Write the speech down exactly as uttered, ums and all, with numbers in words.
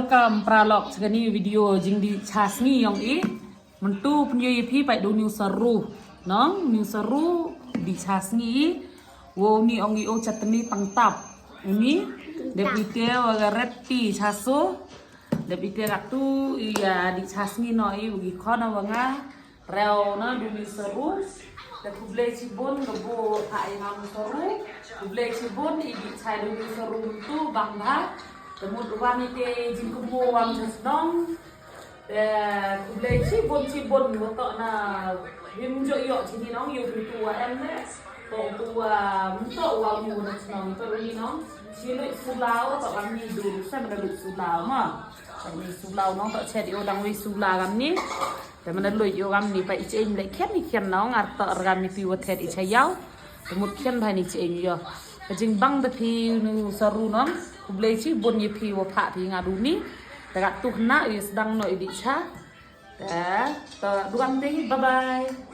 Welcome paralok cha kani video jingdih cha sngi yong i. Mynta pynyoh i phi pat da u niu saru. Nong, niu saru dih cha sngi i. Wow, ni ong i o chutney pangtap. Uni dep ite wa ga red tea cha so. Dep ite katu i ya dih cha sngi no i wa gi khon wa nga. Rew na da u niu saru. Te khublei chibun ka bu pha i nga u niu saru. Khublei chibun i dih chai da u niu saru mynta bang bha. Te mut wan ite jingkynmaw wan cha shnong. Te khublei chibun chibun wa to na wim jo yo chini nong yo tu wa em de. To tu wa mynta wa mu na shnong to ni nong. Chi lui sulau to kan ni du sem da lui sulau ma. Kan ni sulau nong to chet yo dang wi sula kan ni. Te mana lui yo kan ni pa i chen le khen ni khen nong ar to ram ni pi wa thet i cha yau. Te mut khen bha ni chen yo. Ka jingbang da phi u niu saru nong. Khublei chibun i phi wa pha phi nga du ni. Te ka tu na i sdang no i dih cha. Te to duam ding, bye bye.